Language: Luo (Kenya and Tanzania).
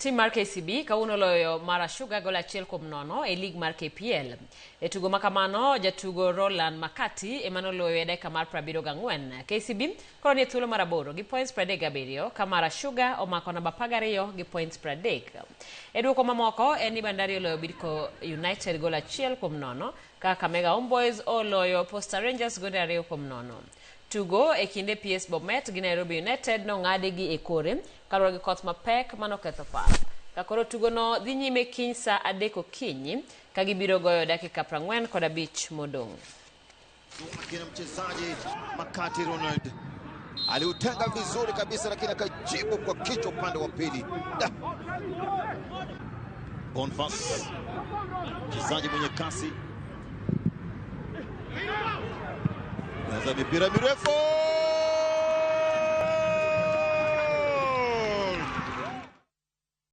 Tim mar KCB kawuono oloyo Mara Sugar gol 1-0 e lig mar KPL. E tugo ma kamano, jatugo Roland Makati ema noloyo e dakika mar 74. KCB koro nie thuolo mar 8 gi points 37 ka Mara Sugar omako namba 12 gi points 30. E duoko mamoko en ni Bandari oloyo Bidco United gol 1-0 ka Kakamega Homeboys oloyo Posta Rangers gonde 2-0. Tugo e kinde PS Bomet gi Nairobi United nong'adi gi e kore kaluwore gi koth mapek manoketho pap. Ka koro tugono dhi nyime kiny saa 3 okinyi ka gibiro goyo dakika 45 modong'. Akina mchezaji Makati Ronald aliutenga vizuri kabisa, lakini akajibu kwa kichwa upande wa pili. Bonfas mchezaji mwenye kasi, anza mipira mirefu.